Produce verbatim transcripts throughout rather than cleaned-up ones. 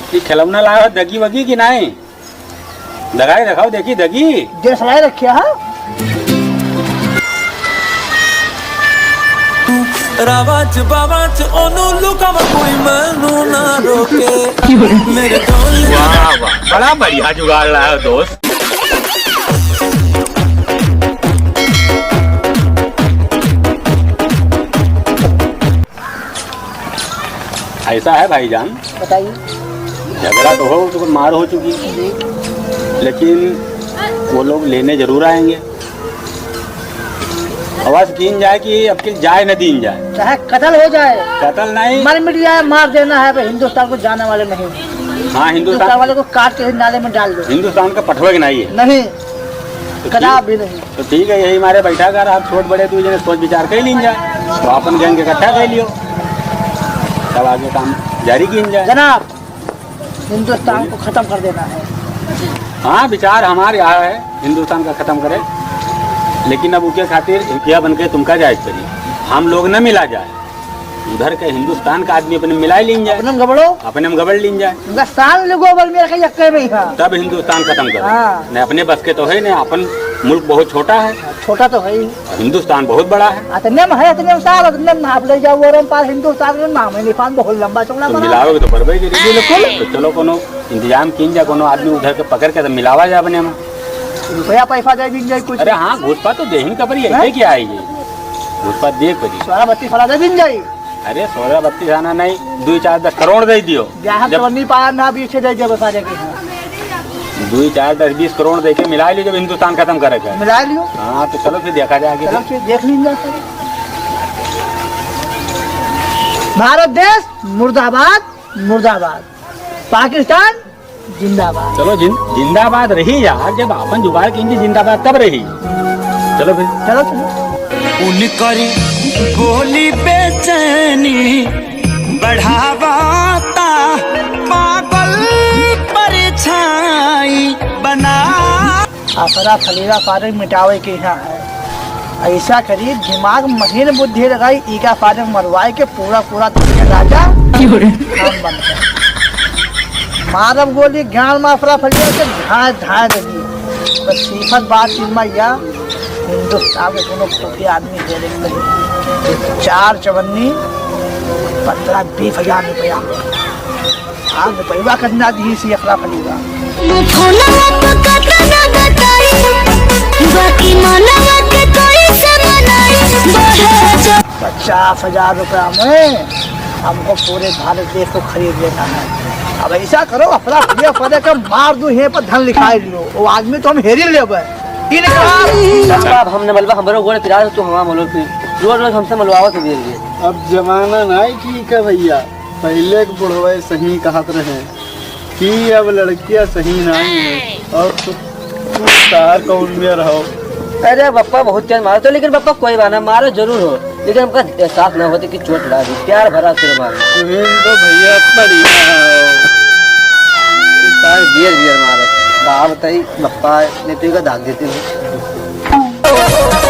ये खिलौना लावा दगी वगी कि नाहीं? दगाई दिखाओ, देखी दगी। देश लाई रखे हा। रावाच बावाच ओनू लुकावा कोई मैनू ना रोके। मेरे डोले वाह, वाह, बड़ा बढ़िया जुगाड़ लाया दोस्त। ऐसा है भाईजान, बताइए। झगड़ा तो हो चुका, मार हो चुकी, जी। लेकिन वो लोग लेने जरूर आएंगे। आवाज कीन जाए कि अब के जाए न दीन जाए। चाहे कत्ल हो जाए, कत्ल नहीं। मर मिट जाए, मार देना है, तो हिंदुस्तान को जाने वाले नहीं। हाँ, हिंदुस्तान हिंदुस्तान वाले को काट के नाले में डाल दो। हिंदुस्तान का पठवे के नहीं है। नहीं। तो कदाप ठीक, भी नहीं। तो ठीक है, यही मारे बैठा कर आप छोट बड़े दू जने सोच विचार कर लीन जाए, तो अपन गैंग इकट्ठा कर लियो, तब आगे काम जारी कीन जाए। जनाब, हिंदुस्तान को खत्म कर देना है। हाँ, विचार हमारे यहाँ है हिंदुस्तान का खत्म करे, लेकिन अब उके खातिर इंडिया बन के तुमका जाए के पड़ी, हम लोग न मिला जाए। उधर के हिंदुस्तान का आदमी अपने मिला लीन जाए। अपने में गबड़ो। अपने में गबड़ लीन जाए। उनका साल ले गोबर में रखे यक्के में ही था। तब हिंदुस्तान खत्म करो। हाँ। न अपने बस के तो है, न अपन मुल्क बहुत छोटा है। छोटा तो है ही। और हिंदुस्तान बहुत बड़ा है। अतने में है, अतने में साल, अतने में नाप ले जाओ, और हम पास हिंदुस्तान में नाम है, निशान बहुत लंबा चौड़ा तो बना। मिलाओगे तो बराबर ही करेगी। बिल्कुल। तो चलो कोनो इंतजाम कीन जाए, कोनो आदमी उधर के पकड़ के तो मिलावा जाए अपने में। रुपया पैसा दे दीन जाए कुछ। अरे हाँ, घूसपात तो देहिन का परी, हैं? ऐसे क्या आएगी? घूसपात दे परी। सोलह बत्तीस वाला दे दीन जाए। अरे, सोलह बत्तीस आना नहीं, दुई चार दस करोड़ दे दियो। ग्राहक जब तो नहीं पाया ना, अभी इसे दे दिया बस आ जाके। दुई चार दस बीस करोड़ दे के मिला लियो, जब हिंदुस्तान खत्म करेगा। मिला लियो। हाँ, तो चलो फिर देखा जाए आगे चलो फिर। फिर देख लीन जाए। भारत देश मुर्दाबाद, मुर्दाबाद। पाकिस्तान जिंदाबाद। चलो जिन-, जिंदाबाद रही यार, जब अपन जुगाड़ कीन जी जिंदाबाद तब रही। चलो फिर। चलो, चलो। उनकर बोली बेचैनी बढ़ावता, पागल परछाई बना। अफरा फलीरा फारे मिटावे के यहाँ है। ऐसा करी, दिमाग महीन बुद्धि लगाई, ईका फारे मरवाए के पूरा, पूरा दुनिया राजा क्यों रे? हम बन गए। मारब गोली, ज्ञान में अफरा फलीरा के धाए, धाए दे दियो। बस सीखत बात चीज में या हिंदुस्तान के कोनो खुफिया आदमी दे रही है। चार चवन्नी, पन्द्रह बीस हजार रुपया। हाँ, रुपया कितना दी सी अफरा फलीरा। फोनवा पे कतना बताई, बाकी मनवा के कोई से मनाई, बढ़े जो पचास हजार रुपया में हमको पूरे भारत देश को खरीद लेना है। अब ऐसा करो, अफरा फलीरा पड़े का मार दूं, यहीं पर धन लिखाई लियो, वो आदमी तो हम हेरी लेबे। ई निकला। बाप, हम न मलबा, हमरो गोड़ पिरात, तू हमार मलो फिर। रोज रोज हमसे मलवावत हो गइल ये। अब जमाना नाई ठीक है भैया, पहिले के बुढ़वे सही कहत रहे कि अब लड़कियां सही नाई है। और तू, तू तार कौन में रहो? अरे बप्पा, बहुत तेज मारो तो, लेकिन बप्पा कोई बात ना, मारो जरूर हो, लेकिन हमका एहसास ना होते कि चोट लागी, प्यार भरा सिर मारो। तुम तो भैया बढ़िया हो। ई सारे बियर बियर मारत। का बताई बप्पा, नहीं तो इका दाग देते हो।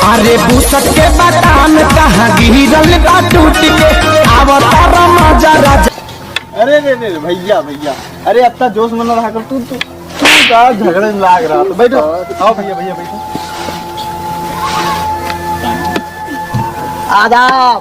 अरे बुसट के बादाम कहाँ गिरल बा टूट के, आवता रमा जा राजा। अरे रे रे रे, भैया, भैया, अरे अत्ता जोश में ना रहा कर तू, तू, तू का झगड़े में लाग रहा तो बैठो, आओ भैया, भैया बैठो। आदाब।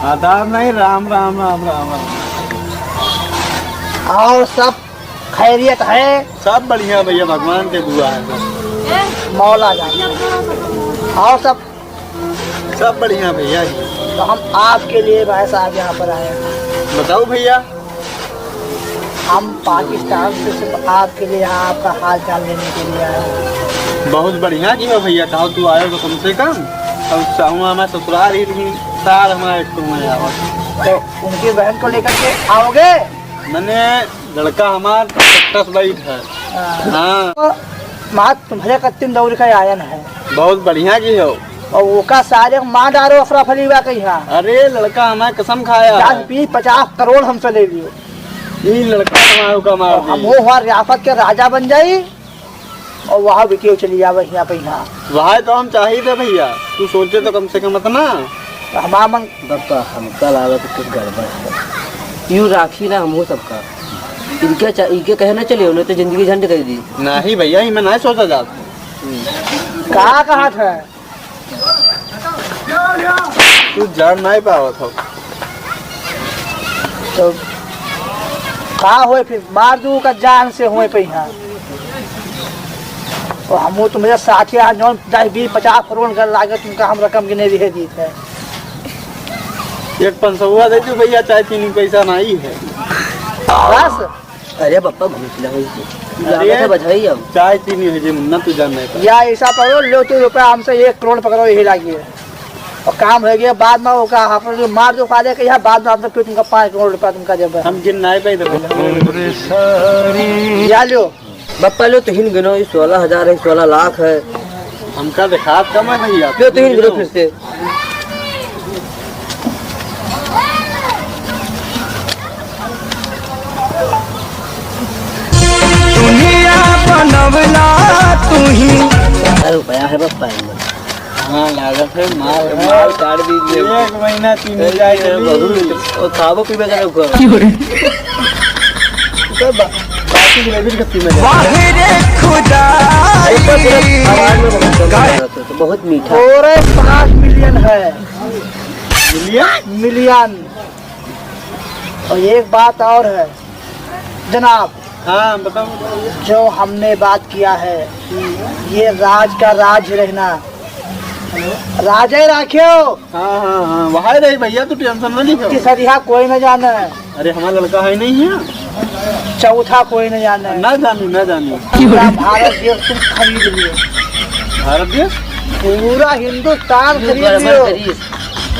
आदाब नहीं, राम, राम, राम, राम, राम। और सब खैरियत है? सब बढ़िया भैया, भगवान के दुआ है बस। मौला जाने। और सब? सब बढ़िया भैया जी। तो हम आपके लिए भाई साहब यहाँ पर आए हैं। बताओ भैया। हम पाकिस्तान से सिर्फ आपके लिए यहाँ आपका हाल चाल लेने के लिए आए हैं। बहुत बढ़िया की हो भैया, कहो तू आयो तो कम से कम। अब चाहूँ हमारे ससुराल ही नहीं, साल हमारा एक तो मैं आवा। तो उनकी बहन को लेकर के आओगे? मैंने लड़का हमार टस बैठ है। हाँ। हाँ। तो माँ तुम्हारे कत्तिन दौड़ के आयन है। बहुत बढ़िया की हो। और ओका सारे मार डारो अफरा फलीवा के यहाँ। अरे लड़का हमारे कसम खाया दस है। बीस पचास करोड़ हमसे ले लियो। ई लड़का हमारे का मार और हम दी। वो हुआ रियासत के राजा बन जाई। और वहाँ भी केहू चली जावे यहाँ पे यहाँ। वहाँ तो हम चाहिए थे भैया, तू सोचे तो कम से कम इतना। तो हमारा मन बप्पा, हमका लागत कुछ गड़बड़ है। यूं राखी ना हमहू सबका। इनके चा-, इनके कहे ना चलियो, नहीं तो जिंदगी झंड कर दी। नहीं भैया, ये मैं नहीं सोचा जात। का कहा था? तू जान नहीं पावत हो। तो का होए फिर? मार दू का जान से होए पे यहाँ। तो हम तुम्हें साथ ही आज जौन दस, बीस, पचास करोड़ का लागत तुमका हम रकम के नहीं रहे दी थे। एक पंसौआ दे दो भैया, चाय चीनी पैसा नहीं है। बस। अरे पप्पा, घूस लगे। अरे, लागत है बधाई अब। चाय चीनी है जे मुन्ना, तू जान नहीं पाया। या ऐसा पकड़ो, लो तू रुपया हमसे एक करोड़ पकड़ो, यही लागी है। और काम हो गया, बाद में वो का, आप लोग मार दो पाले के यहाँ, बाद में आप लोग फिर तुमका पाँच करोड़ रुपया तुमका देबे। हम गिन नहीं पाई तो भैया। या लो। बप्पा लो, तुहिन गिनो, ये सोलह हजार है, सोलह लाख है। हमका दिखात कम है भैया। लो, तुहिन गिनो फिर से। दुनिया बनवला तुही। अरे रुपया है बप्पा। हाँ, लागत है, माल, माल काट दीजिए। एक महीना तीन हजार के लिए। बहुत, और खाबो पीबे का नहीं हुआ। तो बा-, बाकी के लेबिर के पीबे का। वाह रे खुदा। आवाज में बहुत कम है, तो बहुत मीठा। पूरे पाँच मिलियन है। मिलियन? मिलियन। और एक बात और है जनाब। हाँ, बताओ। जो हमने बात किया है, ये राज का राज रहना, राजा ही राखियो। हाँ, हाँ, हाँ, वहाँ रही भैया, तू tension ना लीजिए। तीसरिया कोई न जाने। अरे, हमारा लड़का है नहीं है। चौथा कोई न जाने। ना जानी, ना जानी। पूरा भारत देश तुम खरीद लियो। भारत देश? पूरा हिंदुस्तान खरीद लियो।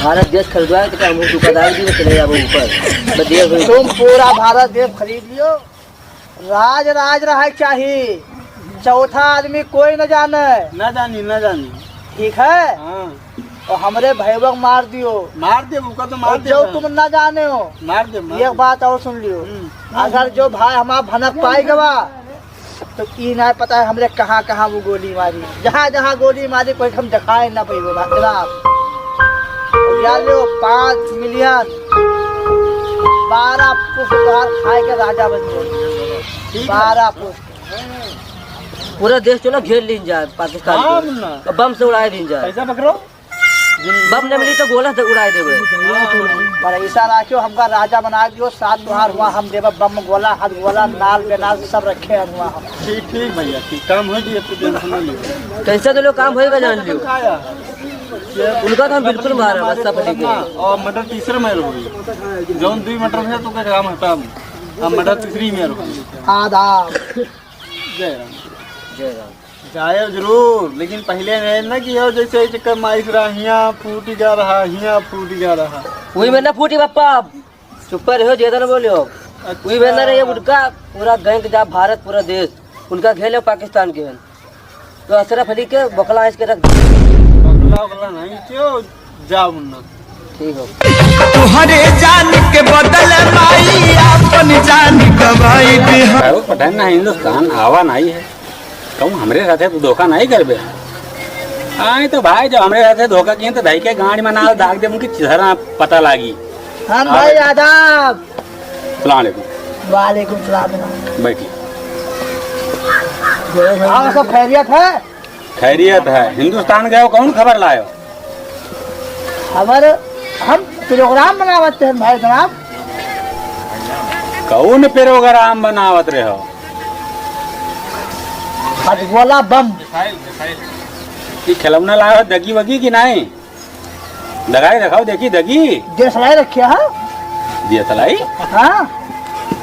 भारत देश खरीदवा के हम दुकानदार जी चले जाबो ऊपर। बस ये होई। तुम पूरा भारत देश खरीद लियो। राज, राज रहे चाही। चौथा आदमी कोई न जाने। ना जानी, ना जानी। ठीक है? हाँ। और हमरे भैया के मार दियो। मार दे, उनका तो मार और दे जो भाई। तुम ना जाने हो। मार दे, मार एक दे। बात और सुन लियो। हम्म। अगर जो भाई हमारा भनक पाई गवा, तो ई ना पता है हमरे कहाँ कहाँ वो गोली मारी। जहाँ जहाँ गोली मारी, कोई हम दिखाए ना पाइबो बा-, जनाब। या लो, पाँच मिलियन, बारह पुश्त तोहार खाए के राजा बन गए। ठीक है। बारह पुश्त। पूरा देश चलो घेर लीन जाए पाकिस्तान हाँ, के। मुन्ना। बम से उड़ाए लीन जाए। पैसा पकड़ो। बम न मिली तो गोला से उड़ाए देबे। पर ऐसा राखियो, हमका राजा बना दियो, साथ तोहार हुआ, हम देबे बम गोला, हाथ गोला, नाल बेनाल सब रखे हैं हुआ हम। ठीक, ठीक भैया, ठीक, काम हो जी, अब तो tension ना लियो। कैसे तो लोग काम होएगा जान लियो। खाया। उनका तो हम बिल्कुल मारा, बस सब लेके। और मटर तीसरे में होई। जौन दुई मटर है तो का काम हटा हम। हम मटर तीसरी में होई। आदाब। जय राम। जय राम। जाए जरूर, लेकिन पहिले रहे ना कि यार जैसे एक चक्कर माइस रहा, हियाँ फूट गया रहा, हियाँ फूट गया रहा। वही में ना फूटी बप्पा, अब चुप रहो, ज्यादा ना बोलो। अच्छा। वही में ना रहे, उनका पूरा गैंग जा भारत, पूरा देश, उनका घेर लो पाकिस्तान के हैं। तो अशरफ अली के बकला ऐस के रख दो। बकला वकला नहीं, क्यों? जाओ मुन्ना। ठीक हो। तुहरे जान के बदले माई आपन जान गवाई दे। भाई, पता ना हिंदुस्तान आवा नहीं है। कहूँ हमरे साथे तू धोखा नहीं करबे। आए तो भाई, जब हमरे साथे धोखा किए तो भाई के गांड में ना दाग दे, उनकी चेहरा पता लागी। हाँ भाई, आदाब। सलाम अलैकुम। वालेकुम सलाम। बैठिए। और सब खैरियत है? खैरियत है। हिंदुस्तान गए हो, कौन खबर लायो? खबर, हम प्रोग्राम बनावत हैं भाई साहब। कौन प्रोग्राम बनावत रहे हो? हथगोला बम। ये खिलौना लायो, दगी वगी कि नहीं? दगाई दिखाओ, देखी, दगी। देसलाई रखे है। देसलाई? हाँ।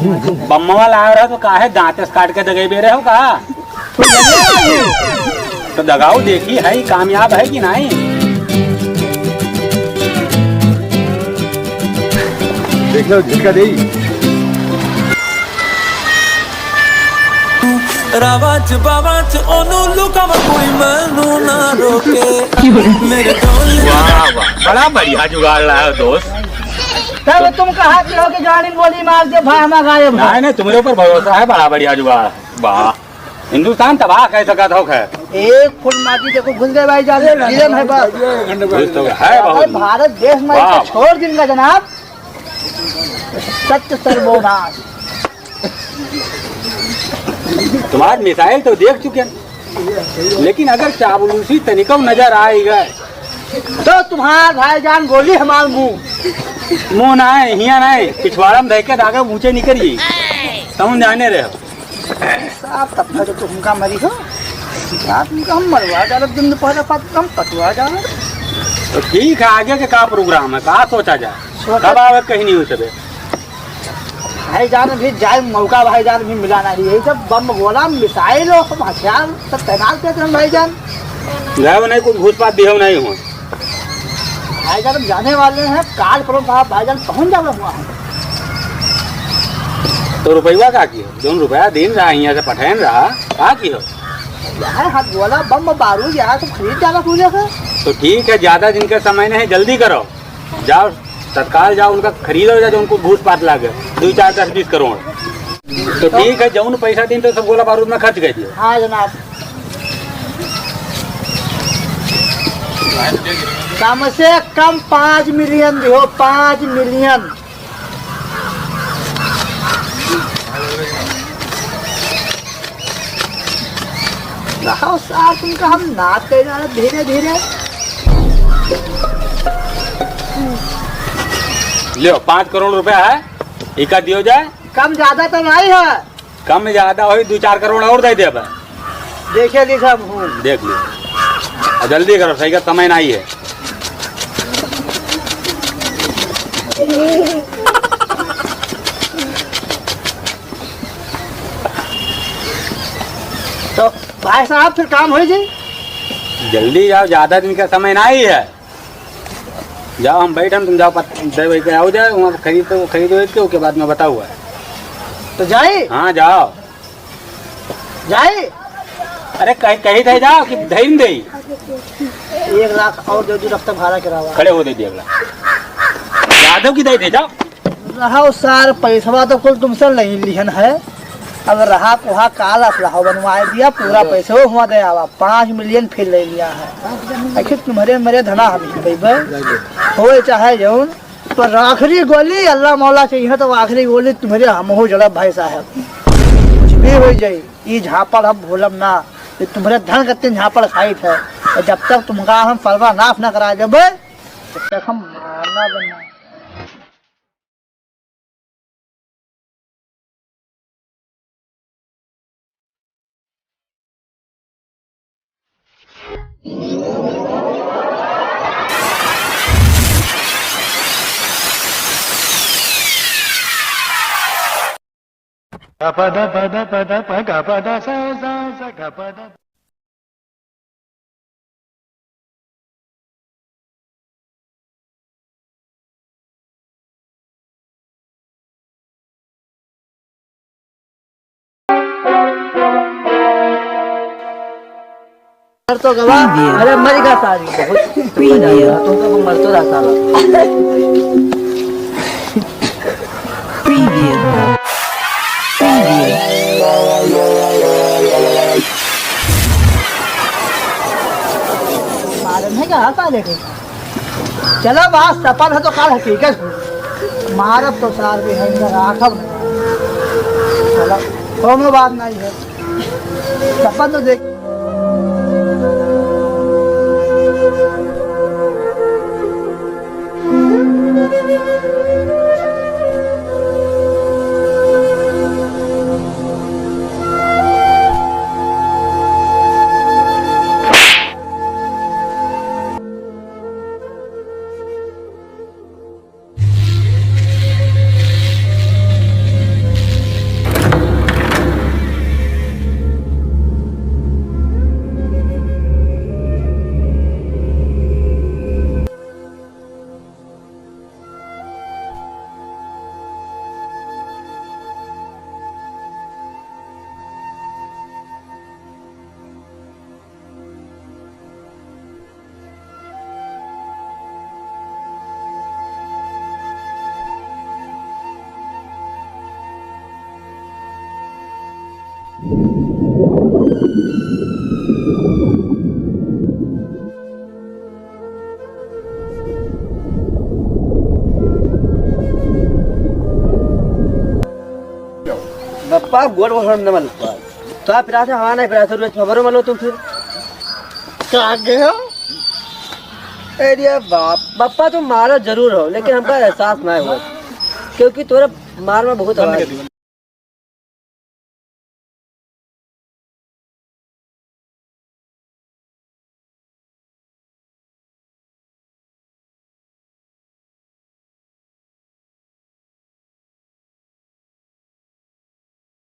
बम्मा वाला आ रहा तो काहे दांत से काट के दगाई दे रहे हो का? तो दगाओ, देखी है, कामयाब है कि नहीं? देख लो, झटका दे। रावाच बावाच ओनू लुकावा कोई मैनू ना रोके। मेरे डोले वाह, वाह, बड़ा बढ़िया जुगाड़ लाया दोस्त। तब तुम कहा कि हो कि गाड़ी में गोली मार दे, भाई हमारा गायब है। नहीं, नहीं, तुम्हारे ऊपर भरोसा है, बड़ा बढ़िया जुगाड़। वाह, हिंदुस्तान तबाह कर सकत हो खैर। एक फुल माटी देखो घुस गए भाई जान, गिरन है बस। घुस तो है बहुत। भारत देश में वाह। छोड़ दिन का जनाब। सत्य सर्वनाश। तुम्हार मिसाइल तो देख चुके हैं, लेकिन अगर चाबलूसी तनिकौ नजर आइ गए, तो तुम्हार भाईजान गोली हमार मुंह, मुंह ना है, हियां ना है, पिछवाड़ा में धइके दागे ऊंचे निकल गई। तुम जाने रहे हो। साहब, तब तक तो तुमका मरी हो। रात में हम मरवा डालब, दिन दोपहर पात हम पटवा डालब। तो ठीक है, आगे के का प्रोग्राम है, का सोचा जाए? सोचा कब आवे कहीं नहीं हो सके। भाईजान भी जाए मौका, भाईजान भी मिला नहीं, यही सब बम गोला मिसाइल और सब हथियार सब तैनात करते हैं भाईजान। गए नहीं, कुछ घूस पात दिए नहीं हो। भाईजान हम जाने वाले हैं, काल परम साहब भाईजान पहुंच जावे हुआ है। तो रुपया का कियो? जौन रुपया दिन रहा, हियां से पठैन रहा, का कियो? यार, हाथ गोला, बम, बारूद, यार, सब खरीद डाला पूजा का। तो ठीक है, ज्यादा दिन का समय नहीं, जल्दी करो, जाओ, तत्काल जाओ, उनका खरीदो जा, जो उनको घूस पात लागे, दो, चार, दस, बीस करोड़। तो ठीक है, जौन पैसा दिन तो सब गोला बारूद में खर्च कर दियो। हाँ जनाब, कम से कम पाँच मिलियन दियो, पाँच मिलियन। रहो सार, तुमका हम नाश कर डालब धीरे धीरे। लियो, पाँच करोड़ रुपया है, इका दियो जाए। कम ज्यादा तो नहीं है। कम ज्यादा होई, दो चार करोड़ और दे देबे। देखे ली सब हूँ। देख ली। आ जल्दी करो, सही का समय नहीं है। तो भाई साहब, फिर काम हो जाई? जल्दी जाओ, ज्यादा दिन का समय नहीं है। जाओ, हम बैठन, तुम जाओ, पत-, दे भाई के आओ जाए, वहाँ खरीद तो खरीदो इसके, उसके बाद में बताओ है। तो जाई? हाँ, जाओ। जाई? अरे, कही, कही थे जाओ कि धैन दे। एक लाख और दे दू, रखते भाड़ा किराया। खड़े हो दे दिया अगला। यादव की दे दे, जाओ। रहा सार, पैसवा तो कुल तुमसे नहीं लिहन है। अब रहा कोहा काल असलहा बनवाए दिया, पूरा पैसवा हुआ दे आवा, पाँच मिलियन फिर ले लिया है। आखिर तुम्हरे मेरे धना हम ही पैबे, होए चाहे जौन, पर आखिरी गोली अल्लाह मौला चाहिए तो आखिरी गोली तुम्हरे हम हो जड़ब भाई साहब। कुछ भी हो जाई, ई झापड़ हम भूलब ना, ये तुम्हरे धन कत्ते झापड़ खाइत है। और जब तक तुमका हम सर्वनाश ना करा देबे, तब तक हम मारना बनना। मर तो गवा। अरे मर गया सारी, बहुत तुमका मर तो रहा साला। मालूम है क्या साले के? चलो, आज सपन है तो काल हकीकत हो। मारब तो सार भी है, इधर राखब नहीं। चलो, कोनो बात नहीं है। सपन तो देख। बप्पा, गोड़ वोड़ न मल पा। बाप रात है, हमारा नहीं, रात है, रोज खबरों में लो तुम फिर। का आगे हो? अरे बाप, पप्पा तुम मारो जरूर हो, लेकिन हमका एहसास ना हुआ, क्योंकि तोरे मार में बहुत आवाज है।